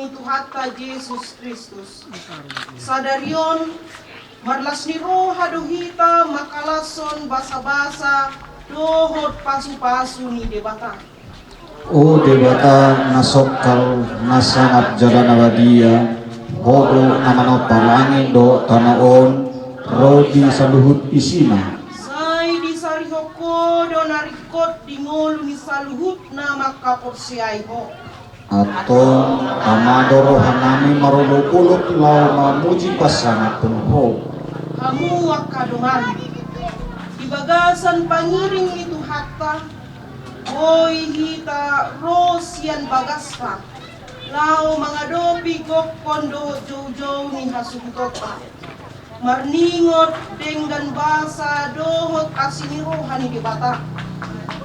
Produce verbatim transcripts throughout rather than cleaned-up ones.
Tuhanta Jesus Kristus. Sadari on, marlas ni roha do hita mangkalashon basa-basa dohot pasu-pasu ni Debata. O Debata na songkal, na sangap jala na badia, Ho do na manompa langit dohot tano on, ro di saluhut isina. Sai disarihon Ho do na ringkot di ngolu ni saluhut na mangkaporseai Ho. Antong, tama do rohanami marolopolop laho mamuji pasangaphon Ho. Hamu angka dongan, di bagasan pangiring ni Tuhanta, boi hita ro sian bagasta laho mangadopi gokhon dohot joujou ni hasuhutonta, marningot denggan basa dohot asi ni roha ni Debata.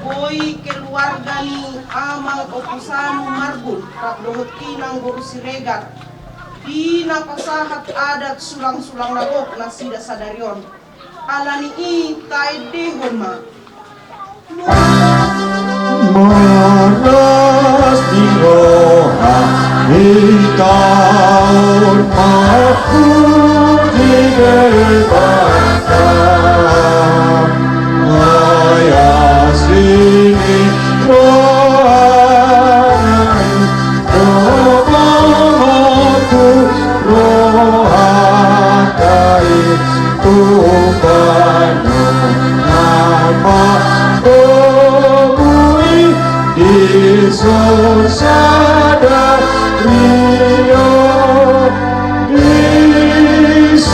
Boi keluarga ni Amang Ompu Sanu Marbun rap dohot Inang boru Siregar, di na pasahat adat sulang-sulang na gok nasida sadari on. Ala ni i taendehon ma. Marlas ni roha hita on mamuji Debata. Ai asi ni rohana i, roha mampu rohanta i, tu panungkap domu i, dison sadari on, dison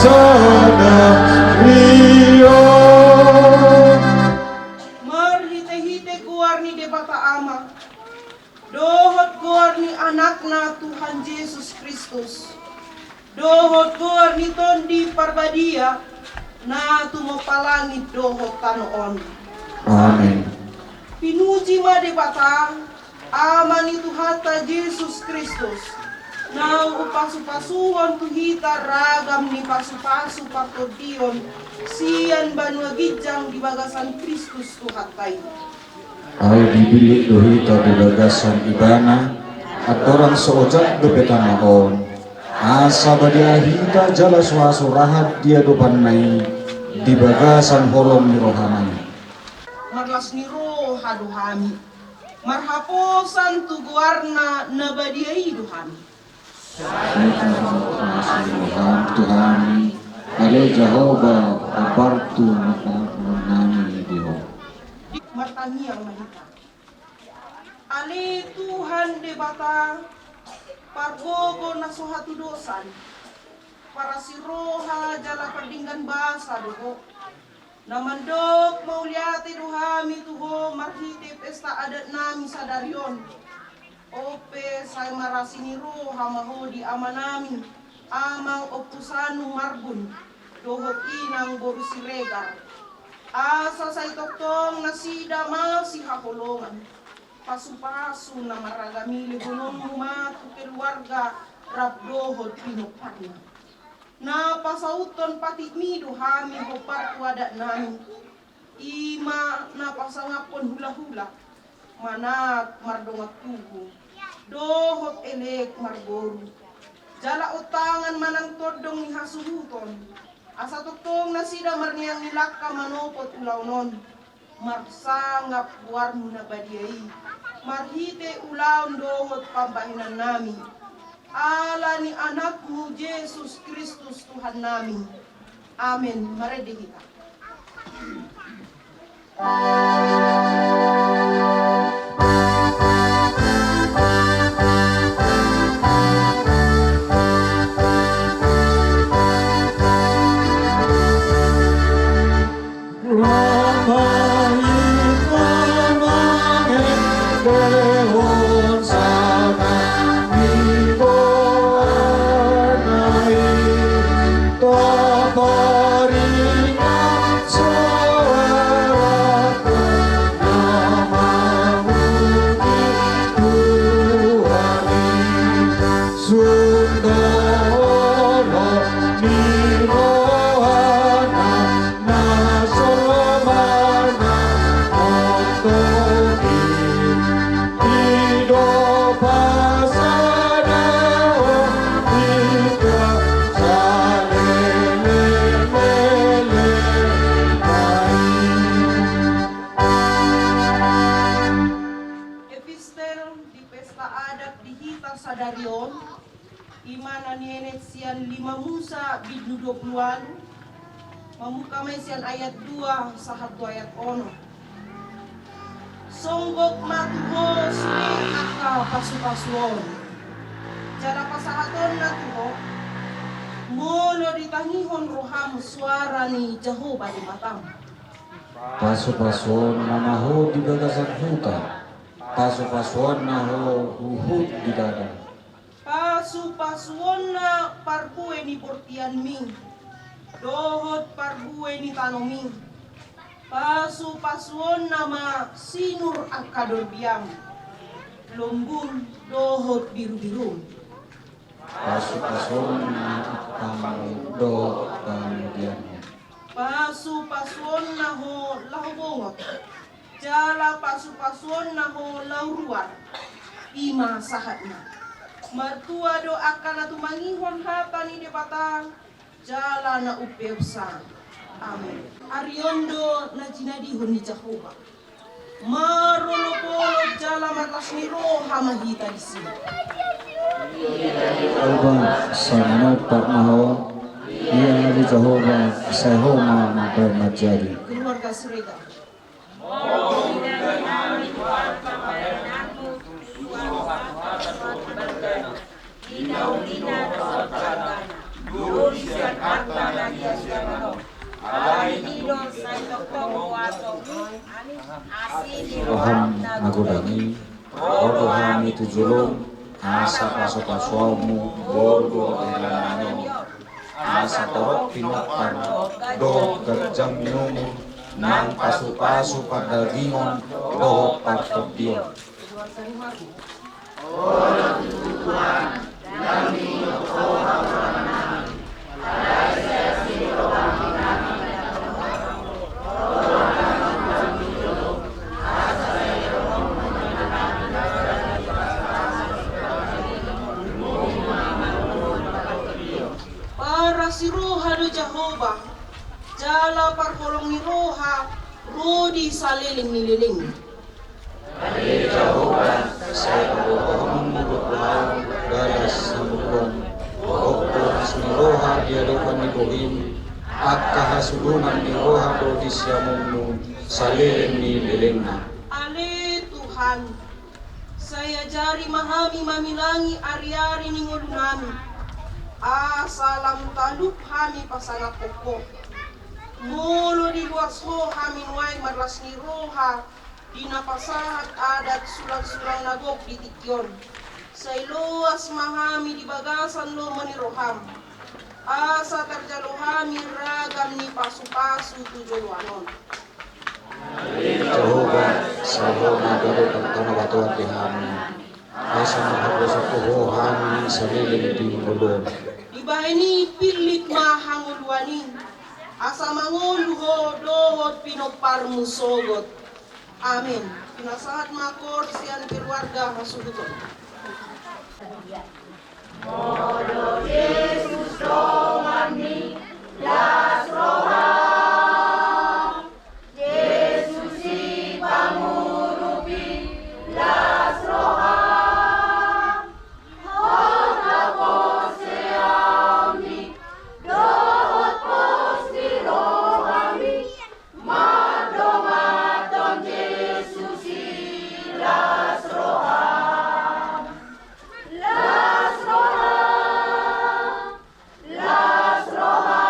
sadari on. Marhite-hite goar ni Debata Ama, dohot goar ni Anakna Tuhan Jesus Kristus, dohot goar ni Tondi Parbadia, na tumompa langit dohot tano on. Amen. Pinuji ma Debata, Ama ni Tuhanta Jesus Kristus, na umpasu-pasuhon tu hita ragam ni pasu-pasu partondion sian banua ginjang di bagasan Kristus Tuhanta i. Ai dibillit do hita di bagasan Ibana, andorang so ojak dope tano on, asa badia hita jala so hasurahan di adopanna i di bagasan holong ni rohana i. Marlas ni roha do hami, marhaposan tu goarna na badia i do hami. Sai tarpamasa do Ho tu hami, ale Jahowa, hombar tu na pangarahutonnami di Ho. Martangiang ma hita. Ale Tuhan Debata, pargogo na so hatudosan, parasi roha jala pardenggan basa do Ho. Na mandok mauliate do hami tu Ho marhite pesta adatnami sadari on. On pe sai marasi ni roha ma Ho di amanami, Amang Ompu Sanu Marbun, dohot Inang boru Siregar. Asa sai tongtong nasida masihaholongan. Pasu-pasu na marragam i lehononmu ma tu keluarga rap dohot pinomparna. Na pasauthon patikmi do hami hombar tu adatnami. I ma na pasangaphon hula-hula, manat mardongan tubu, dohot elek marboru. Jala ontangan manang tondong ni hasuhuton. Asa tongtong nasida marniang ni langka manopot ulaon on. Marsangap goarmu na badia i, marhite ulaon dohot pambahenannami. Ala ni Anakmu Jesus Kristus Tuhannami. Amen. Marende hita. I ma na nienet sian lima Musa bindu dua pulu ualu, mamungka ma i sian ayat dua sahat tu ayat onom. Songgop ma tu ho sude angka pasupasu on, jala pasahatonna tu ho, molo ditangihon roham soara ni Jahowa Debatam. Pasupasuonna ma ho di bagasan huta, pasupasuonna ho huhut di dada. Pasupasuonna parbue ni bortianmi dohot parbue ni tanomi. Pasupasuonna ma sinur angka dorbiam, lombum dohot birubirum. Pasupasuonna ampamu dohot pangudianmu. Pasupasuonna ho laho bongot, jala pasupasuonna ho laho ruar. I ma sahatna. Martua do angka na tumangihon hata ni Debata, jala na umpeopsa. Amen. Ari on do na jinadihon ni Jahowa. Marolopolop jala marlas ni roha ma hita disi. Jahowa, sai manompa ma ho. Ia di Jahowa, sai ho ma mambahen manjadi. Keluarga Siregar. Roham na godang i, ro do hami tu jolom, asa pasupasuonmu boru dohot hela na nion, asa torop pinompar dohot ganjang ni umur, nang pasupasu pardagingon dohot partondion. Paras ni roha do Jahowa, jala parholong ni roha ro di saleleng ni lelengna. Ale Jahowa, sai paboahonmu do ahu bagas hamuruan, gok las ni roha di adopan ni bohim, angka hasurungan ni roha do di siamunmu saleleng ni lelengna. Ale Tuhan, sai ajari ma hami mamilangi ariari ni ngolunami, asa lam talup hami pasangaphon ho. Molo diloas ho hami nuaeng marlas ni roha di na pasahat adat sulangsulang na gok di tingki on, sai loas ma hami di bagasan lomo ni roham, asa tarjalo hami ragam ni pasupasu tu joloan on. Jahowa, sai ho ma gabe tano batoan di hami, asa marhaposan tu ho hami saleleng di ngolu on. Dibahen i pillit ma hangoluan i, asa mangolu ho dohot pinomparmu sogot. Amen. Pinasahat ma koor sian keluarga hasuhuton. Molo Jesus donganmi, las roha. Jesus i pangurupi, las roha. Hot haposeanmi dohot pos ni rohami, mardongan dohot Jesus i, las roha. Las roha. Las roha.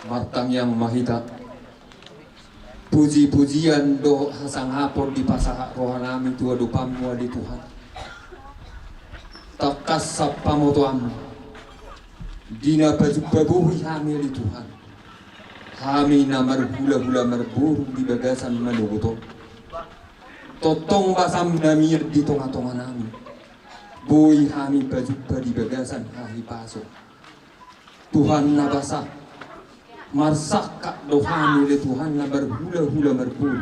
Martangiang ma hita. Puji-pujian dohot hasangapon dipasahat rohanami tu adopanMu ale Tuhan. Tangkas sian pamotoanMu, di na pajumpa bohi hami ale Tuhan, hami na marhula-hula marboru di bagasan manogot on. Tongtong basaM na mian di tonga-tonganami. Boi hami pajumpa di bagasan hahipason. Tuhan na basa, marsangkap do hami ale Tuhan na marhula-hula marboru,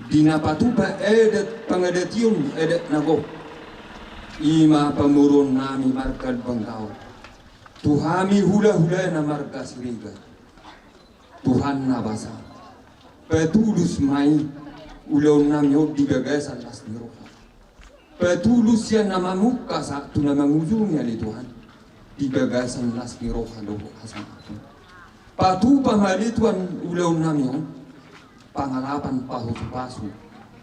di na patupa adat pangadation, adat na gok, i ma pamoruonnami marga Lumban Gaol, tu hami hula-hulana marga Siregar. Tuhan na basa, patulus ma i ulaonnami on di bagasan las ni roha. Patulus sian na mamungka sahat tu na mangujungi ale Tuhan, di bagasan las ni roha dohot hasangapon. Patupa ma ale Tuhan ulaonnami on, pangalapan, pasu-pasu,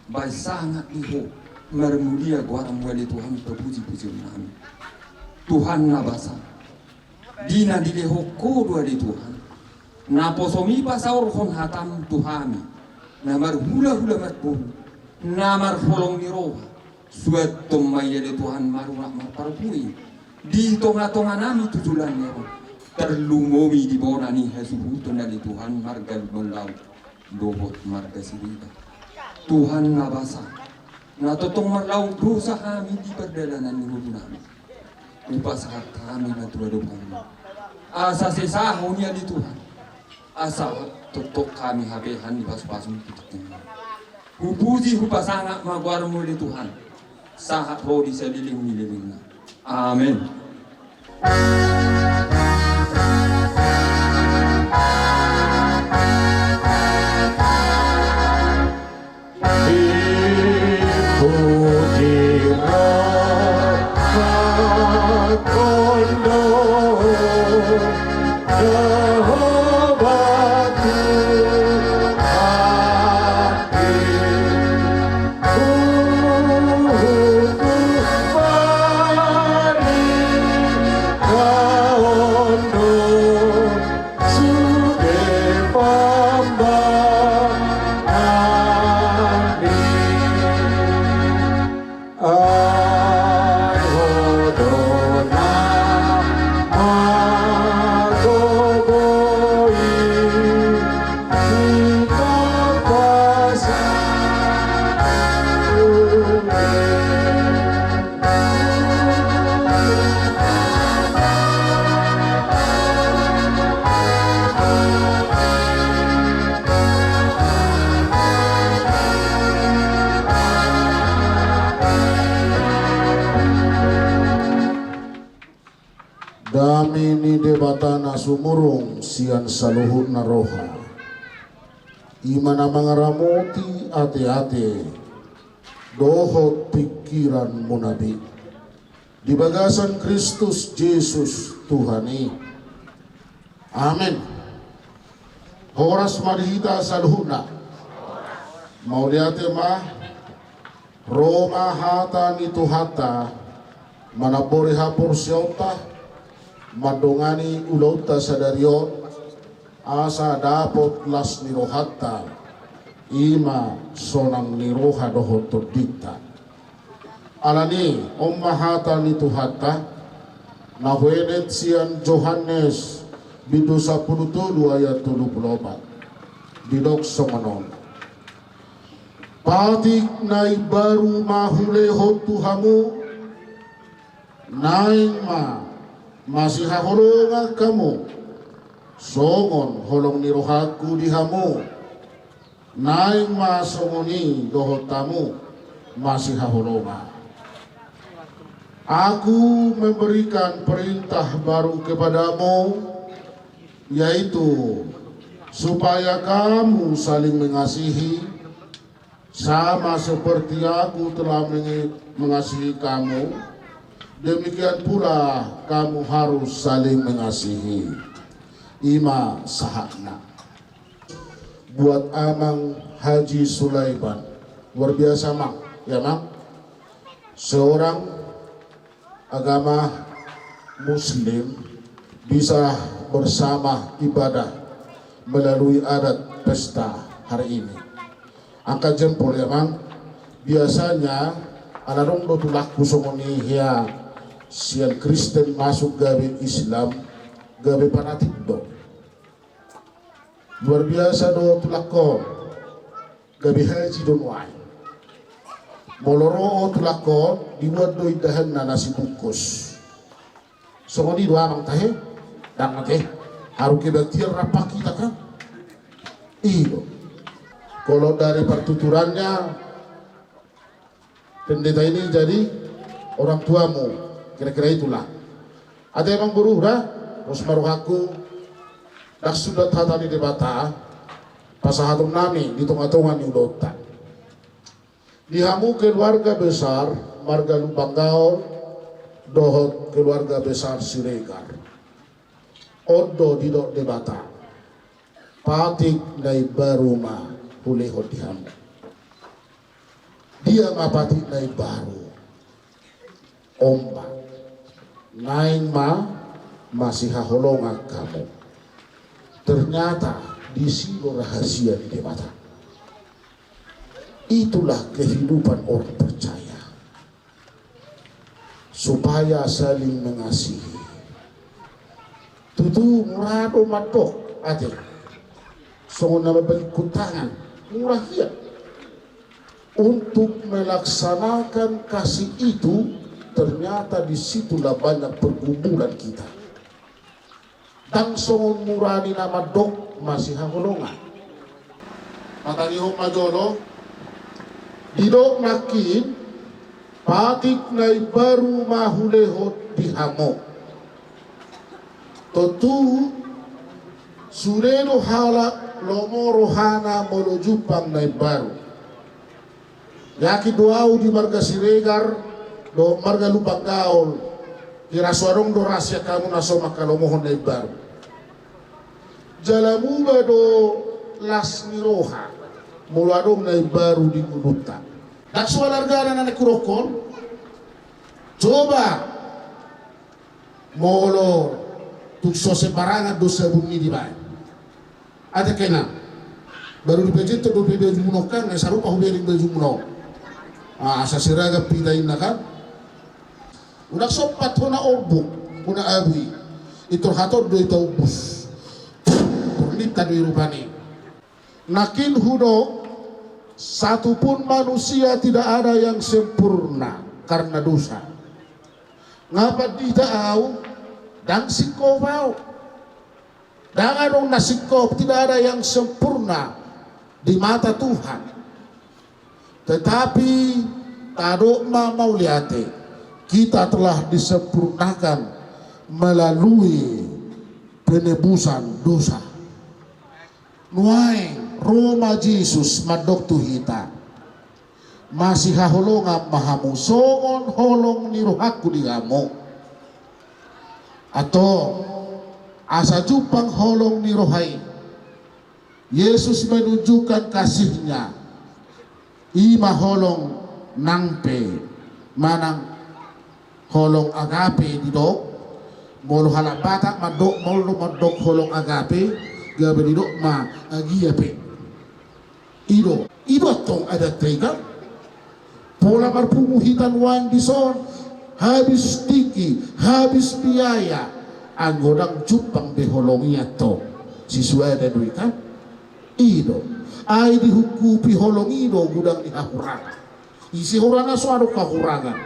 bahen sangap di Ho, marmulia goarMu ale Tuhan, papuji-pujionnami. Tuhan na basa, di na dilehon Ho do ale Tuhan, naposoMi pasaorhon hataM tu hami, na marhula-hula marboru, na marholong ni roha, suanhon ma i ale Tuhan marurat marparbue di tonga-tonganami tu joloan ni ari on. Tarlumobi di bona ni hasuhuton ale Tuhan marga Lumban Gaol dohot marga Siregar. Tuhan na basa, na tongtong marlaok dosa hami di pardalanan ni ngolunami, hupasahat hami ma tu adopanMu, asa sesahon i ale Tuhan, asa tongtong hami hapean di pasu-pasuM tu tingki on. Hupuji hupasangap ma goarMu ale Tuhan, sahat ro di saleleng ni lelengna. Amen. Dame ni Debata na sumurung sian saluhutna roha, i ma na mangaramoti ateate dohot pingkiranmuna be, di bagasan Kristus Jesus Tuhan i. Amen. Horas ma di hita saluhutna. Mauliate ma. Ro ma hata ni Tuhanta, manambori haporseaonta, mandongani ulaonta sadari on, asa dapot las ni rohanta, i ma sonang ni roha dohot tondinta. Alani on ma hata ni Tuhanta, na huenet sian Johannes bindu sampulu tolu ayat tolu pulu opat. Didok songon on. Patik na imbaru ma hulehon tu hamu, naeng ma masihaholongan hamu, songon holong ni rohangku di hamu. Naeng ma songon i dohot hamu masihaholongan. Aku memberikan perintah baru kepadamu, yaitu supaya kamu saling mengasihi, sama seperti Aku telah menge-, mengasihi kamu, demikian pula kamu harus saling mengasihi. I ma sahatna. Buat Amang Haji Sulaiman. Luar biasa, Mang. Ya, Mang. Seorang agama Muslim bisa bersama ibadah melalui adat pesta hari ini. Angkat jempol, ya, Mang. Biasanya, ala adong do tulangku songon i hea, sian Kristen masuk gabe Islam, gabe fanatik do. Luar biasa do tulangkon. Gabe haji do nuaeng. Molo ro ho tulangkon, dibuat do indahanna na sibungkus. Songon i do Amang tahe. Ndang ate. Haru kebaktian rap hita kan. I do. Kalau dari pertuturannya, pendeta ini jadi orang tuamu, kira-kira itulah. Ate Amang Boru, da, pos ma rohangku, ndang sundat hata ni Debata, pasahaton nami di tonga-tonga ni ulaonta. Di hamu keluarga besar marga Lumban Gaol dohot keluarga besar Siregar. On do didok Debata. Patik na imbaru ma hulehon di hamu. Dia ma patik na imbaru? On ma. Naeng ma masihaholongan hamu. Ternyata disi do rahasia ni Debata. Itulah kehidupan orang percaya. Supaya saling mengasihi. Tutu mura do mandok ate. Songon na mambalingkon tangan. Mura hian. Untuk melaksanakan kasih itu, ternyata di situlah banyak pergumulan kita. Ndang songon mura ni na mandok masihaholongan. Patangion ma jolo. Didok nangkin, patik na imbaru ma hulehon di hamu. Tontu sude do halak lomo rohana molo jumpang na imbaru. Yakin do au di marga Siregar dohot marga Lumban Gaol, hira so adong do ra sian hamu na so mangkalomohon na imbaru. Jala muba do las ni roha molo adong na imbaru di ngolunta. Ndang soal argana na naeng hudokkon. Coba molo tung so sembarangan do sabun i dibaen. Ate kena. Baru dipajentok dope bajumuna on kan, na sarupa hubereng bajumuna on. Ah, asa seragam hita inna kan. Unang sompat hona orbuk, hona abu i. Intor hatop do hita umbus. Torninta do i rupani. Nangkin hudok, satu pun manusia tidak ada yang sempurna karena dosa. Nga pandita au, ndang singkop au. Ndang adong na singkop, tidak ada yang sempurna di mata Tuhan. Tetapi tadok ma mauliate, kita telah disempurnakan melalui penebusan dosa. Nuaeng ro ma Jesus mandok tu hita. Masihaholongan ma hamu songon holong ni rohangku di hamu. Antong, asa jumpang holong ni roha i. Yesus menunjukkan kasihnya. I ma holong nang pe manang holong agape didok. Molo halak Batak mandok, molo mandok holong agape, gabe didok ma agia pe. I do, i do antong adatta i kan. Pola marpungu hita nuaeng dison, habis tingki, habis biaya, anggo ndang jumpang be holong i antong. Sisuada do i kan. I do. Ai dihungkupi holong i do gudang ni hahurangan. Ise hurang na so adong hahurangan.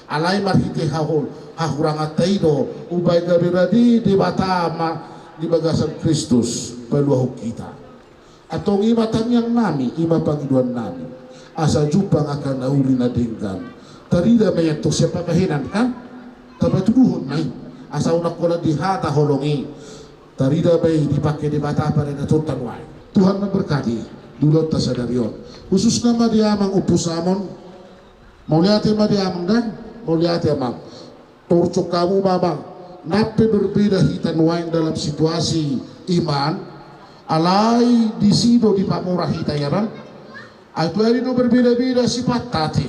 Alai marhite hahol, hahuranganta i do, umbaen gabe rade Debata ma di bagasan Kristus paluahon hita. Antong i ma tangiang nami, i ma pangidoan nami. Asa jumpang angka na uli na denggan. Tarida ma i antong sian pambahenan, kan? Tapatuduhon ma i. Asa unang holan di hata holong i. Tarida ma i dipangke Debata parianatonta nuaeng. Tuhan memberkati di ulaonta sadari on. Khususna ma di amang Ompu Samon. Mauliate ma di amang da. Mauliate amang. Torjok hamu ma amang. Nang pe berbeda hita nuaeng dalam situasi iman. Alai disi do dipamora hita i amang. Ai tu ari do berbeda-beda sipatta ate.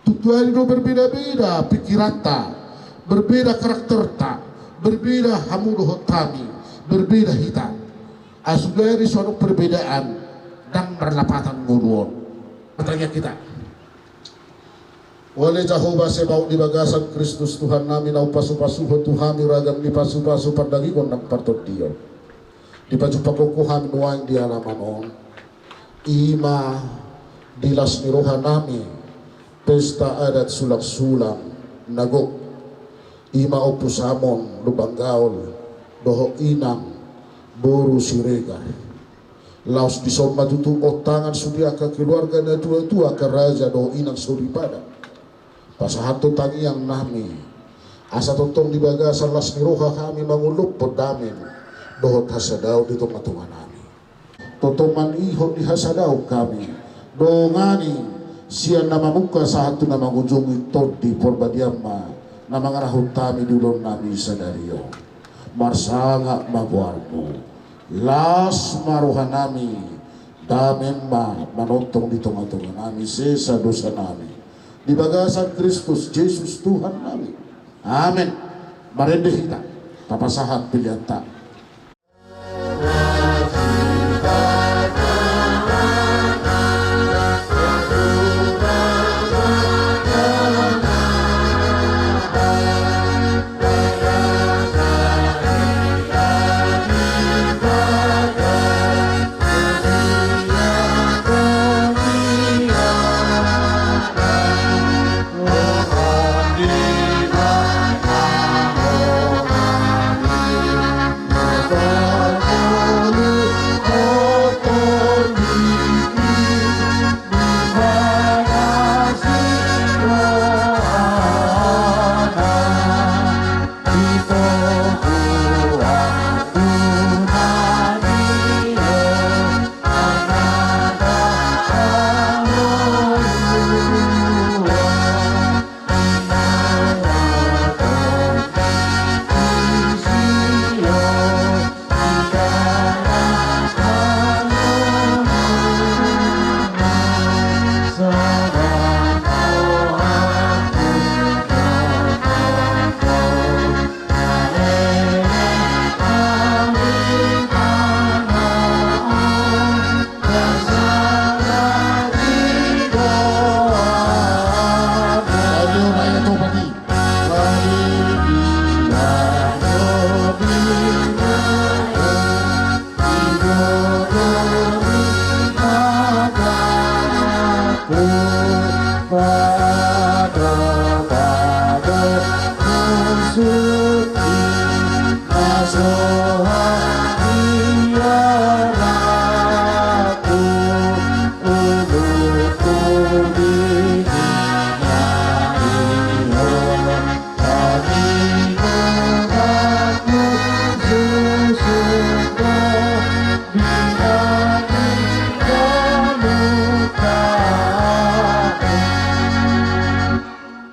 Tutu ari do berbeda-beda pikiranta, berbeda karakterta, berbeda hamu dohot hami, berbeda hita. Ai sude ari so adong perbedaan, ndang marlapatan ngolu on. Martangiang hita. Ale Jahowa Zebaot, di bagasan Kristus Tuhan nami na hupasu-pasuhon tu hami ragam ni pasu-pasu pardagingon nang partondion. Dipajumpangkon Ho hami nuaeng di alaman on. I ma di las ni roha nami pesta adat sulang-sulang na gok. I ma Ompu Samon Lumban Gaol dohot inang boru Siregar. Laos dison ma tutu ontangan sude angka keluarga na tua-tua, angka raja dohot inang soripada. Pasahathon tangiang nami, asa tongtong di bagasan las ni roha hami mangolophon damem dohot hasadaon di tonga-tonga nami. Tongtong manihot di hasadaon hami, dongani sian na mamungka sahat tu na mangujungi Tondi Parbadian ma na mangarahon hami di ulaon nami sadari on. Marsangap ma goarmu, las ma roha nami, damem ma manongtong di tonga-tonga nami, sesa dosa nami. Di bagasan Kristus Jesus Tuhan nami. Amen. Marende hita, tapasahat peleanta.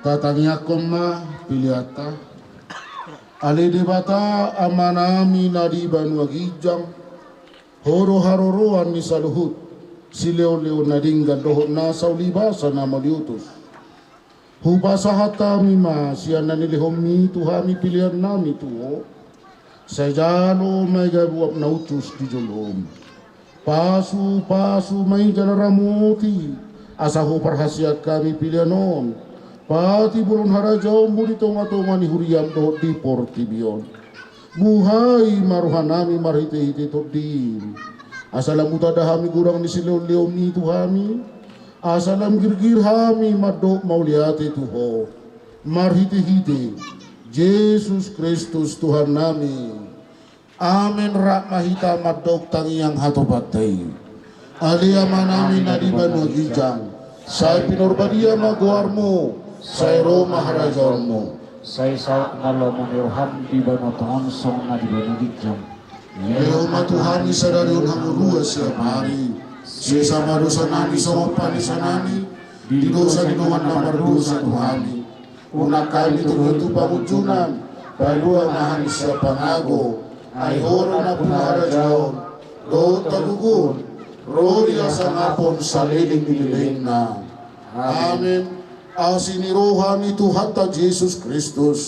Tatangiangkon ma peleanta. Ale Debata Amanami na di banua ginjang, Ho do haroroan ni saluhut silehon-lehon na denggan dohot nasa ulibasa na mauliutus. Hupasahat hami ma sian na nilehonmi tu hami peleannami tu Ho. Sai jalo ma i gabe uap na uncus di joloM. Pasu-pasu ma i jala ramoti, asa Ho parhaseang hami pelean on, patibolon harajaonMu di tonga-tonga ni huriaM dohot di portibi on. Buhai ma rohanami marhite-hite TondiM, asa lam hutanda hami godang ni silehon-lehonMi tu hami, asa lam girgir hami mandok mauliate tu Ho. Marhite-hite Jesus Kristus Tuhannami. Amen. Rap ma hita mandok tangiang hatopanta i. Ale Amanami na di banua ginjang, sai pinarbadia ma goarmu, sai ro ma harajaonmu. Sai saut ma lomo ni roham di banua tonga on songon na di banua ginjang. Lehon ma tu hami sadari on hangoluan siapari. Sesa ma dosanami songon panesanami di dosa ni dongan na mardosa tu hami. Unang hami togihon tu pangunjunan, palua ma hami sian pangago. Ai Ho do nampuna harajaon dohot hagogoon, ro di hasangapon saleleng ni lelengna. Amen. Asi ni roha ni Tuhanta Jesus Kristus,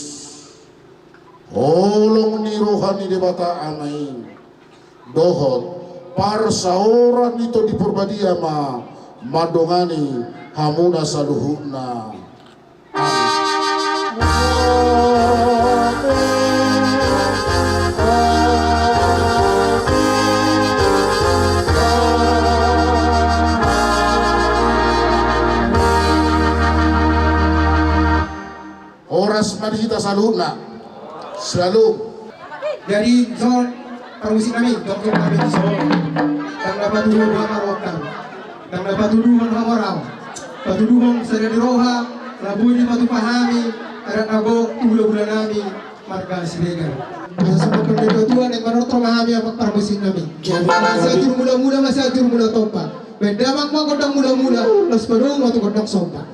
holong ni roha ni Debata Ama i, dohot parsaoran ni Tondi Parbadia ma mandongani hamuna saluhutna. Amen. Horas ma di hita saluhutna. Shalom. Jadi, son, parmusiknami, tongtong nami, son. Ndang na patuduhon hamu ma gondang. Ndang na patuduhon hamu ma rawa. Patuduhon sada ni roha, na boi dipatupa hami adat na gok tu hulahulanami marga Siregar. Asa songon pandok tua naeng manortor ma hami, amang parmusiknami. Jadi, masa jadi. Jur mulamula, masa jur mula tompa. Baen damang ma gondang mulamula, laos padomu ma tu gondang somba.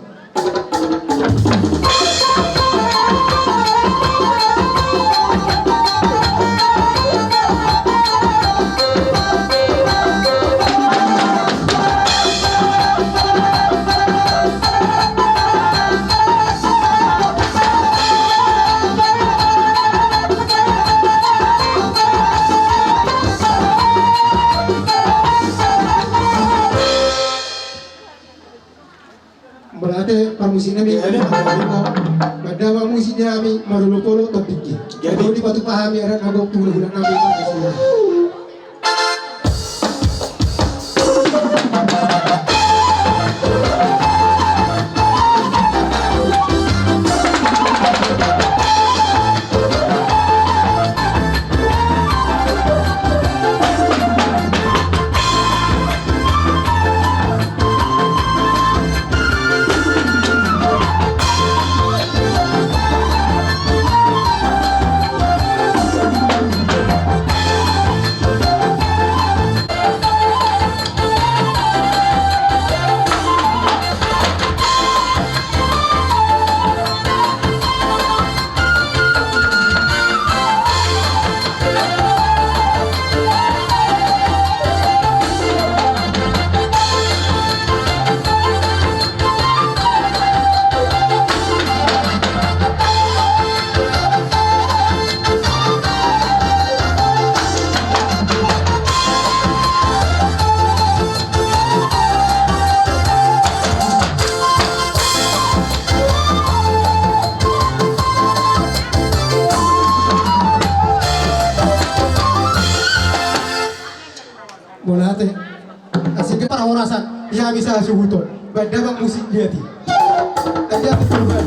Mauliate parmusiknami. Iya, iya. Baen damang musik nami marolopolop tompikki. Jadi. Jadi dipatupa hami adat na gok tu hulahulanami. Mauliate. Asing ke parhorasan. Ia bisa suhuton. Baen damang musik dia ti. Tadi aku berubah.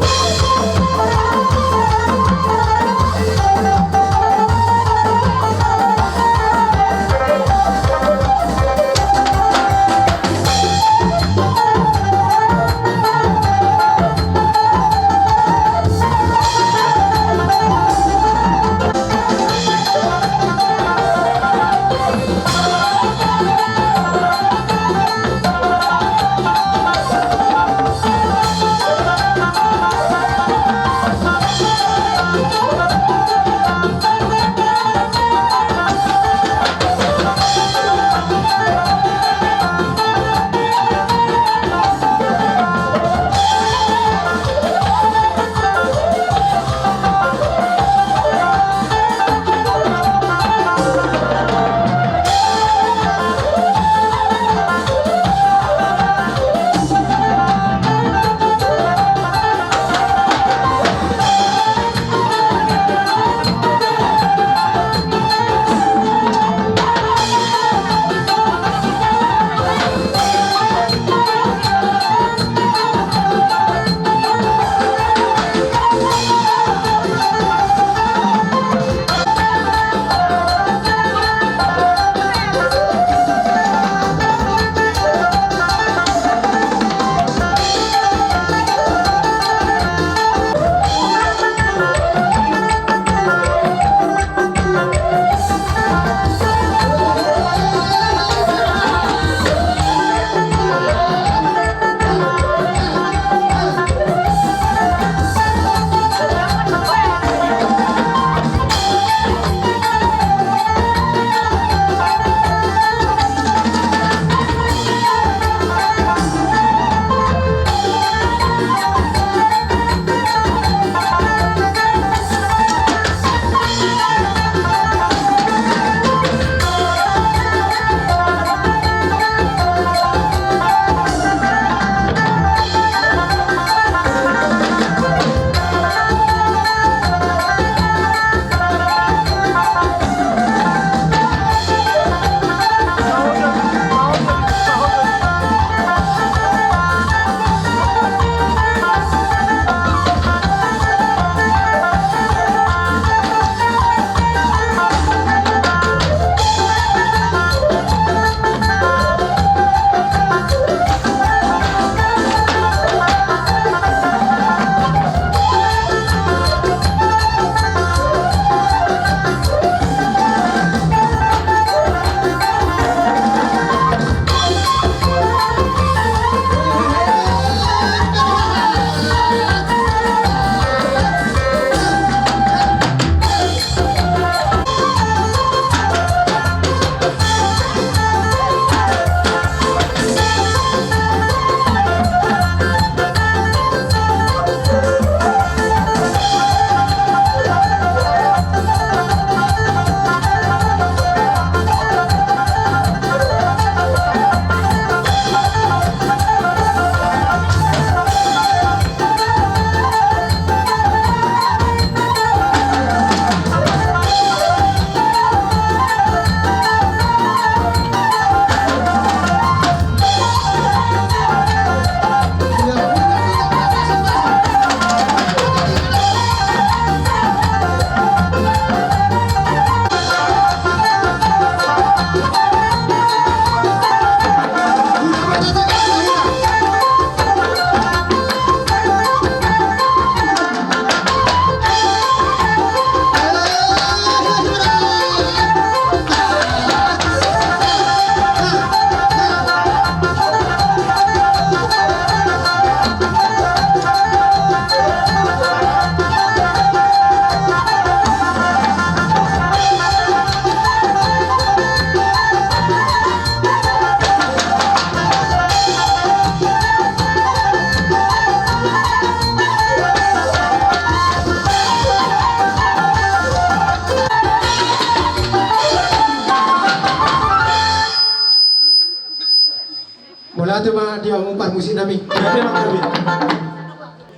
Amang parmusik nami. Gabe, amang, gabe.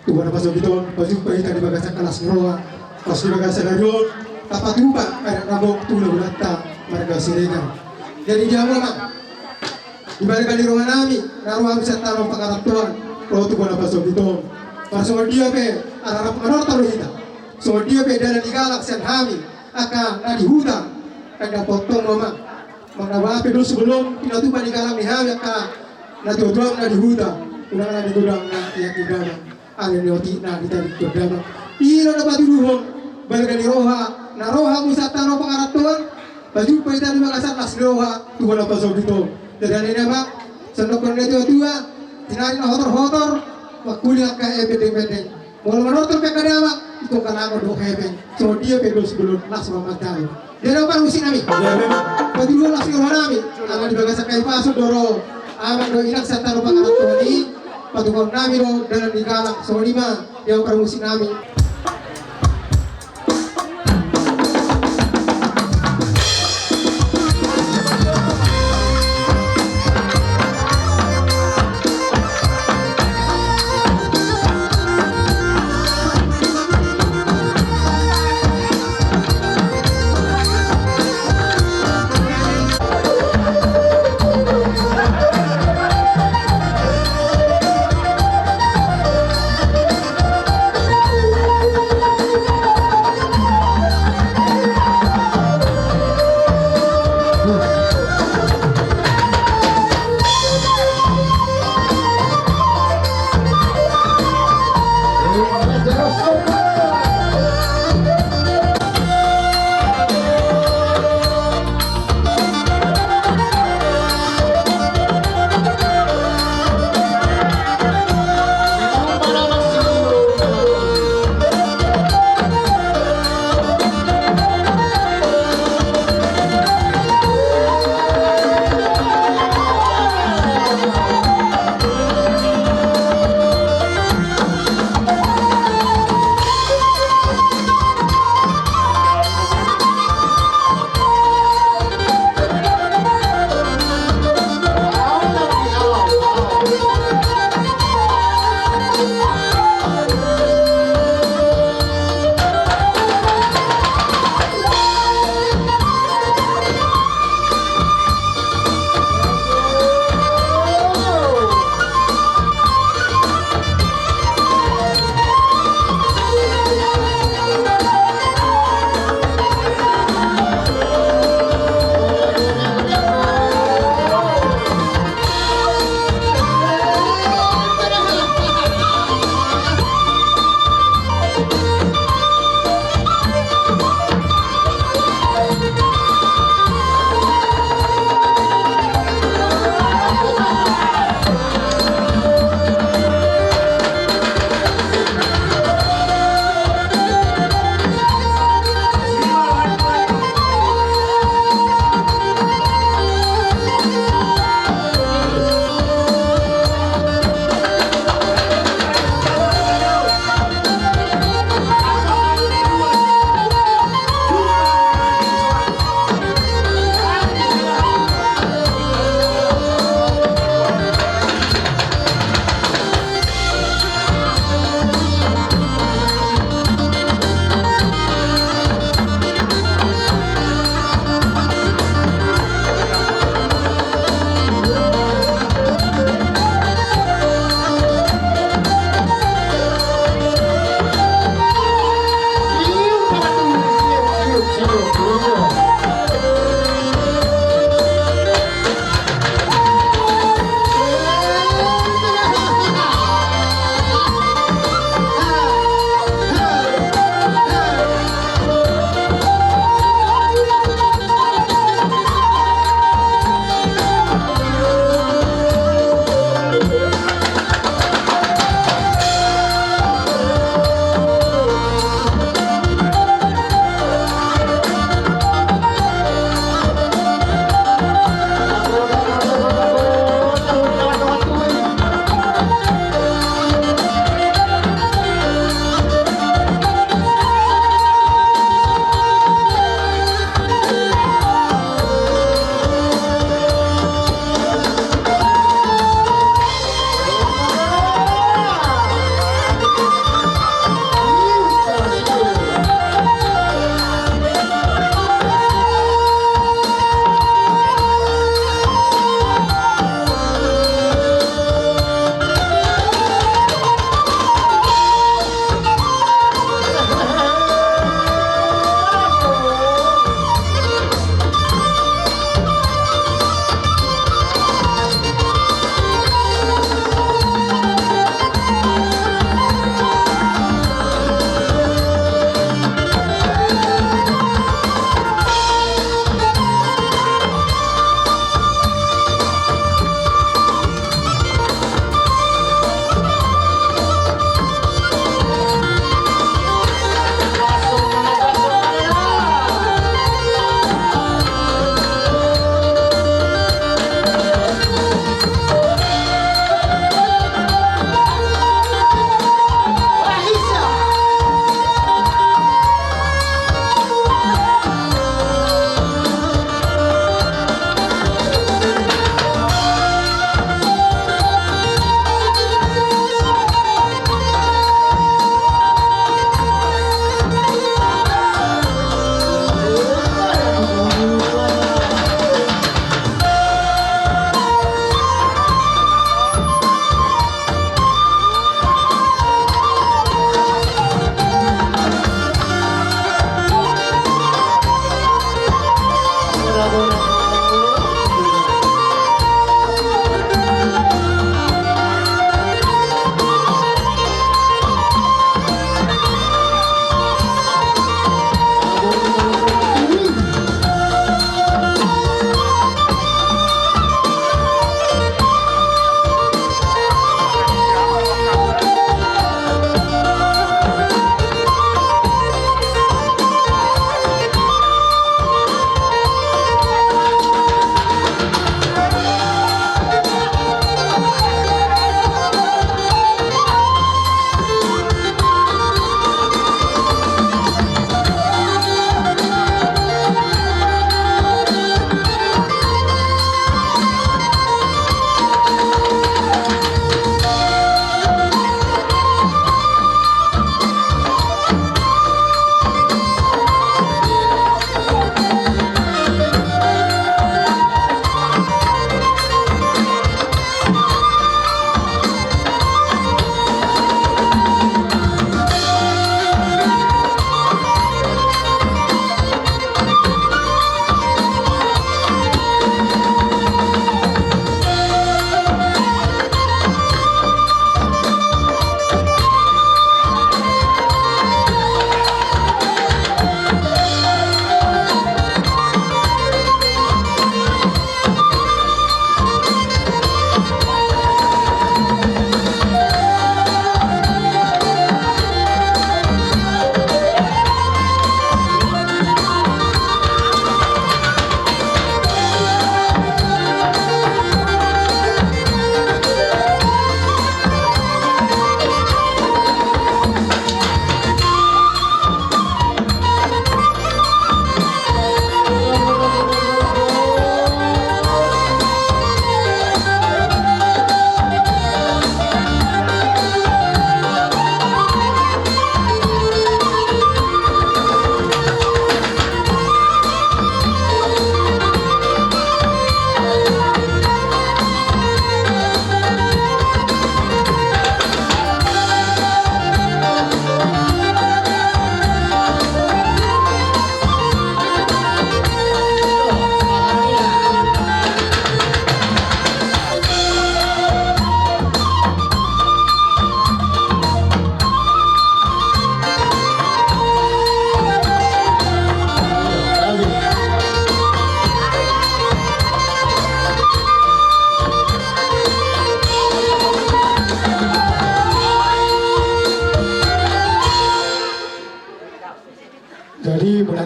Tuhan na pasogit on, pajumpa hita di bagasan las ni roha, pos di bagasan ari on, tapatupa adat na gok tu hulahulanta marga Siregar. Jadi dia, amang, di bagasan roha nami, na ro hami sian tano pangarantoan, ro Tuhan na pasogit on. Marsongon dia pe, ala rap manortor do hita. Songon dia pe dalan ni galang sian hami, angka na di huta, angka potong, amang. Manang na baen pe dos bolon pinatupa ni galang ni hami angka na tuatua na di huta, unang na di godang na iat ni damang, ale ni otik na di tadi godang. I do na patuduhon balga ni roha na ro hamu sian tano pangarantoan, pajumpa hita di bagasan las ni roha, Tuhan na pasogit on. Jadi ale nama, songon na tuatua, tinari na hotor-hotor, mangkuling angka ependeng-pendeng. Molo manortor pe angka damang, ito kalango do hepeng. Songon dia pe dos bolon las ma manjalo. Dia do parmusik nami. Patuduhon las ni roha nami. Ala di bagasan hahipason do ro amang dohot inang sian tano pangarantoan i. Patuduhon nami do dalan ni galang. Songon i ma, dia do parmusik nami.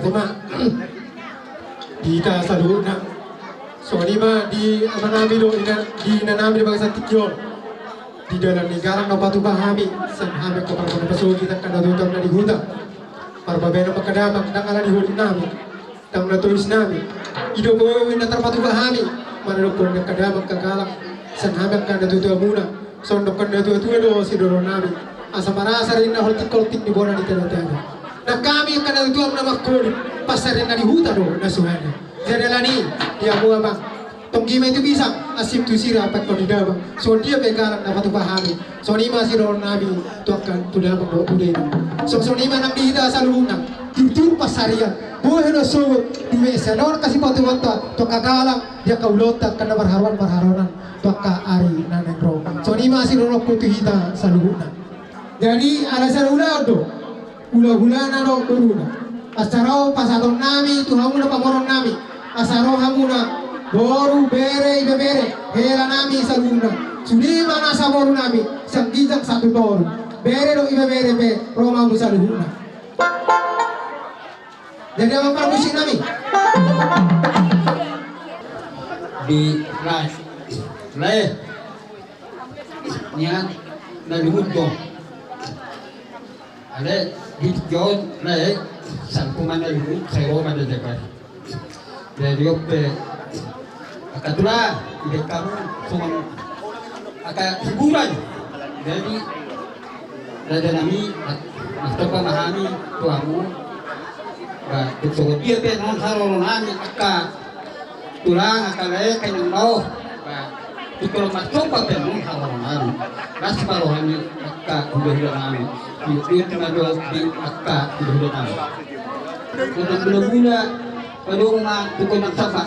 Ma, di hita saluhutna. Songon i ma di amanami dohot ina, di inanami di bagasan tingki on. Di dalan ni galang na patupa hami, sian hami angka parmana pasoki angka na tuatua na di huta. Parbabenan angka damang, ndang ala ni holitnami, ndang na toisnami. I do pe na tarpatupa hami, manadophon angka damang angka galang, sian hami angka na tuatuamuna. Songon na tuatua do sidohononnami. Asa marasa do inna holtingholting ni bona ni tadotado. Nang hami angka na tuatuam na mangholit, pansarian na di huta do na suhana. Jadi alani, di hamu amang. Tonggi ma i tu gisang, asip tu sira, pakkon di damang. Songon dia pe galang na patupa hami. Songon i ma sidohononnami tu angka tu damang dohot tu inang. Songon i ma nang di hita saluhutna. Turtur pansarian. Bohe do sogot. Dua sian on kasih patupa tu angka galang. Di angka ulaonta angka na marharoan marharoan. Tu angka ari na naeng ro. Songon i ma sidohononku tu hita saluhutna. Jadi ala sada ulaon do. Hulahulana do boruna. Asa ro pasahatonnami tu hamuna pamoruonnami. Asa ro hamuna boru, bere, ibebere, helanami saluhutna. Sude ma nasa borunami sian ginjang sahat tu toru. Bere dohot ibebere pe ro ma hamu saluhutna. Jadi amang parmusiknami. Di lae, lae. Nian na lungun do. Ale, di jon, lae, salpu ma na lungun, sai ro ma na jabar. Jadi on pe, angka tulang, di hamu songon angka hiburan. Jadi, rajanami, mas, mas topa ma hami tu hamu. Ba, tu songon dia pe, non haroro nami, angka tulang, angka lae, kan yang mau. Ba, tu kalau mas topa pe, non haroro nami. Las ma roha ni angka hulahula nami. Di, di, di, di angka hulahula nami. Kota gula-gula. Padomu ma tu gondang samba.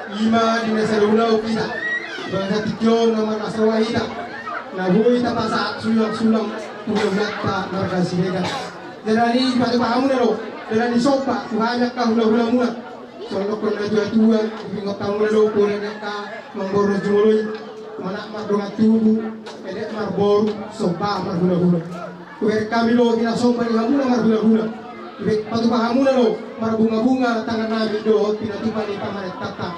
Ima di na sada ulaon hita, bangsa tingki on na marlas roha hita, na boi tapasahat sulang-sulang tu hulahulanta marga Siregar. Jala ni patupa hamuna do, jala ni somba tu hami angka hulahulamuna. Songon dokkon na tuatua, dipingot hamuna do pola ni angka amangboru na jumolo i, manat mardongan tubu, ede marboru, somba marhulahula. Hubereng hami do pinasomba ni hamuna marhulahula. Hubereng patupa hamuna do marbungabunga tangannami dohot pinatupa ni pamarentanta.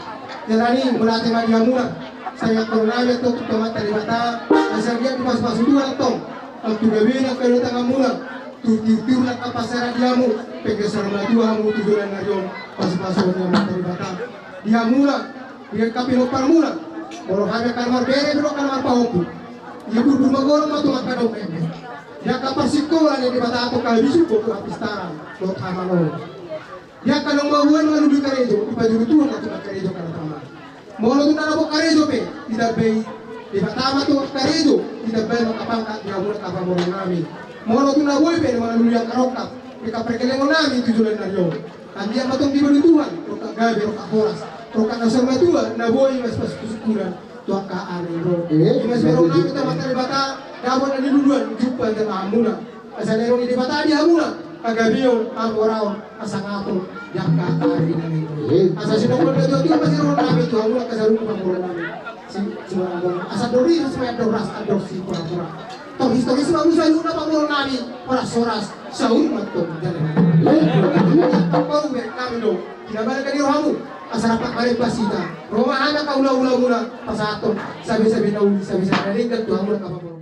Jala ni mauliate ma di hamuna, sai angkoronami antong tu Amanta Debata, asa anggiat dipasupasu Tuhan antong, antong tu gabe ni angka tanganmuna, tu tiurtiur ni angka pansamotan di hamu, penggeser matua hamu tu joloan ni ari on, pasupasuon ni Amanta Debata. Di hamuna, di angka pinomparmuna, molo hami angka na marbere dohot angka na marpahompu. Di burju ma golong ma tu angka domu eme. Di angka parsikola ni Debata antong habisu dohot hapistaran dohot hamaloon. Di angka naung mamboan mangalului karejo, dipajuru Tuhan ma tu angka karejo angka na tama. Molo tung na dapot karejo pe, ditambai Debata ma tu angka karejo, ditambai ma angka pangkat di hamuna angka pamoruonnami. Molo tung na boi pe mangalului angka rongkap, di angka pargellengonami tu joloan ni ari on. Anggiat ma antong dibahen Tuhan rongkap gabe, rongkap horas, rongkap na saur matua, na boi masipasyukursyukuran tu angka ari on. Eh, ima sibahen nami tu Amanta Debata, dapot na niluluan jumpa jala hamuna. Asa didongani Debata di hamuna hagabeon, hamoraon, hasangaphon di angka ari na naeng ro. Eh, asa sidok ma tuatua, asa didongani nami tu hamuna angka saluhut pamoruonnami. Si, si, asa andor riris ma andor las, andor sipurapura. Tongistongis ma hamu saluhutna pamoruonnami, horas-horas saur matua jala. Pamoruon nami do, di na bahen hami rohamu, asa rap ma marembas hita. Ro ma hami angka hulahulamuna pasahathon sabisabisa na uli, sabisabisa na denggan tu hamuna angka pamoruon.